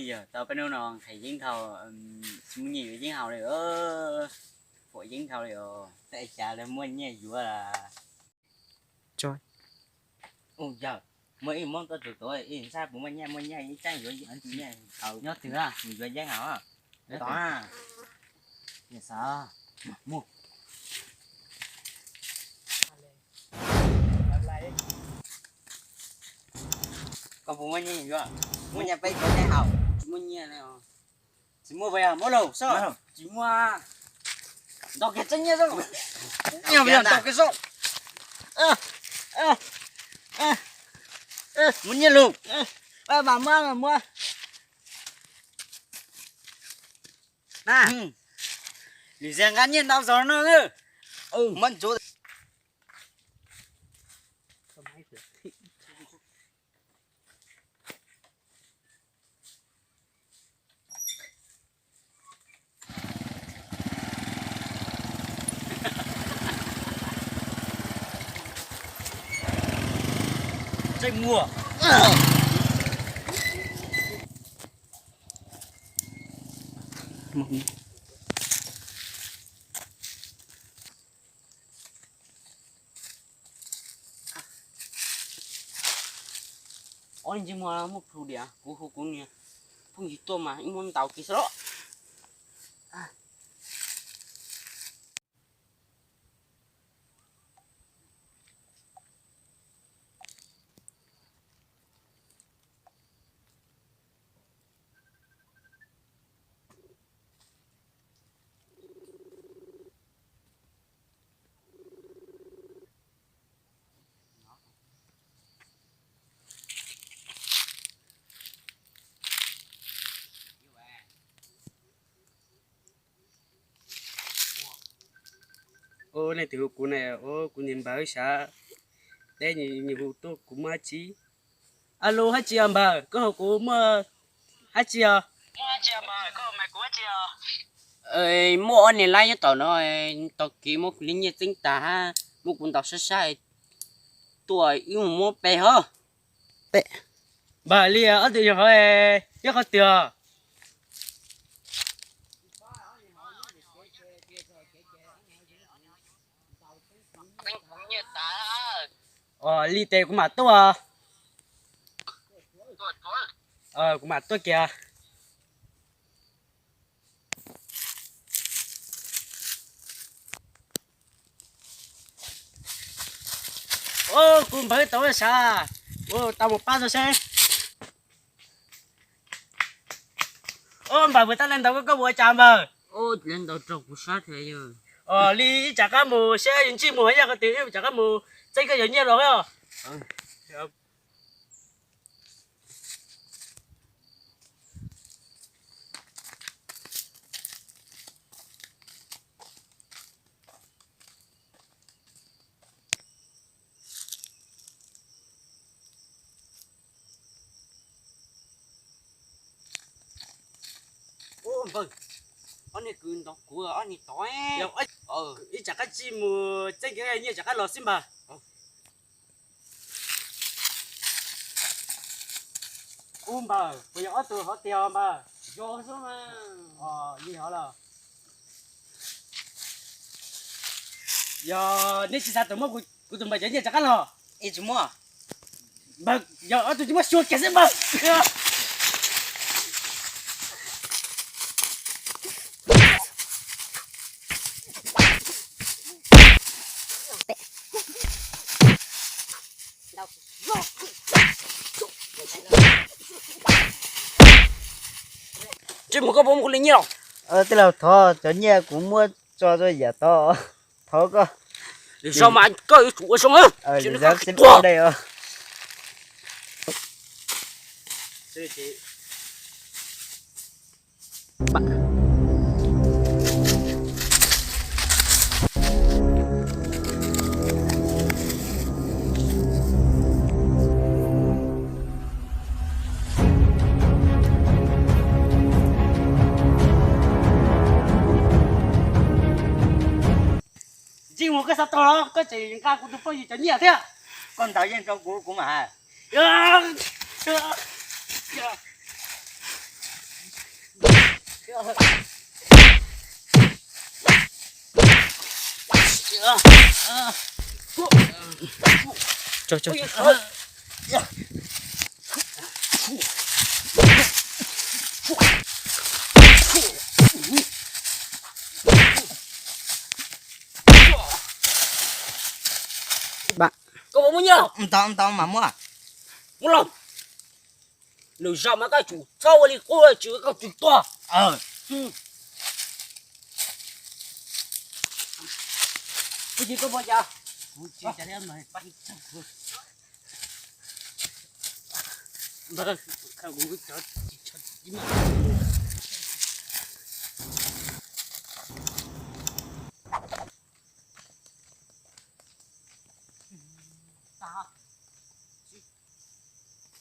Yog tau peb hnub no nqhis yeeb dhau, tsis muaj nyiaj yuav yeeb haus li, fuam yeeb dhau li os. Tej xya lawv muaj nyiaj yuav. Yog, muaj ib hmos tuaj txug tuav ib ntxhab puas muaj nyiaj, muaj nyiaj ib tsaab yuav nyiaj haus, nyob twg mus yuav yeeb haus. Tod, xav mus. Koj puas muaj nyiaj yuav? Muaj nyiaj peb yuav yeeb haus. Tsis muaj nyiaj li. Tsis muaj, muab lauj, tsis muaj. Ntaus kiag tseeb nyiaj xwb. Ntaus kiag xwb. Muaj nyiaj lug. Mas muab, mas muab. Na, lwm zaus nqa nyiaj ntau zog no. Muab ntsuav. Tseem muaj. Ob leeg ntsej muag muaj plhu diam, kuv hu kuv niag phooj ywg tuaj mas ib muab ntaus kiag xwb los. Ua, leej twg hu kuv ne? Ua, kuv niag npawg sav teb, nws hu tuaj kuv muaj dab tsi? Alo, dab tsi os npawg, koj hu kuv muaj dab tsi os? Muaj ob niag laib nyob tom no, tau kev muab kuv li nyiaj txeeb tag, muab kuv ntaus sab sab, tuaj wb mus muab pe hov. Npawg, li ob tug yog hov, yog qhov twg os? Os, li tes kuv mam tuaj. Kuv mam tuaj kiag. Ua, kuv npawg tau sav, tau mus pab tso seb. Ua, npawg, puas tab leeg ntaus koj, koj puas ua cas npawg? Os, li ib tsam qab mus seb yus ntsej muag yog qhov twg, ib tsam qab mus txeeb koj yog nyiaj los os. Ua npawg, ob niag kwv ntaus kuv ob niag tod. Ib tsam qab tsij mus txeeb kiag nyiaj tsam qab los xwb npawg. Ua npawg, puas yog ob tug hov tiag npawg? Yog xwb mas. Os, li hov los. Yog neb tsis xav tau muab kuv tus npawg cov nyiaj rov qab los? Tsis muab. Npawg, yog ob tug tsis muab xyuas kiag xwb npawg. Ntsej muag, koj puas muaj kuv li nyiaj los? Tij laug, thov cov nyiaj kuv muab tso rau yam tod, thov koj. Lwm zaus mas koj yuav tsum ua zoo. Lwm zaus tsis tuaj dai os. Twb ces Ntsej muag koj xav tau los koj tseem nqa kuv tus phooj ywg cov nyiaj thiab. Koj ntaus yeej rau kuv, kuv mam hais. Koj puas muaj nyiaj? Ntau ntau mas muaj. Muab los. Lwm zaus mas koj tsum txhob ua li qub tsis koj tsis tuag. Kuv tsis tuaj pom cas.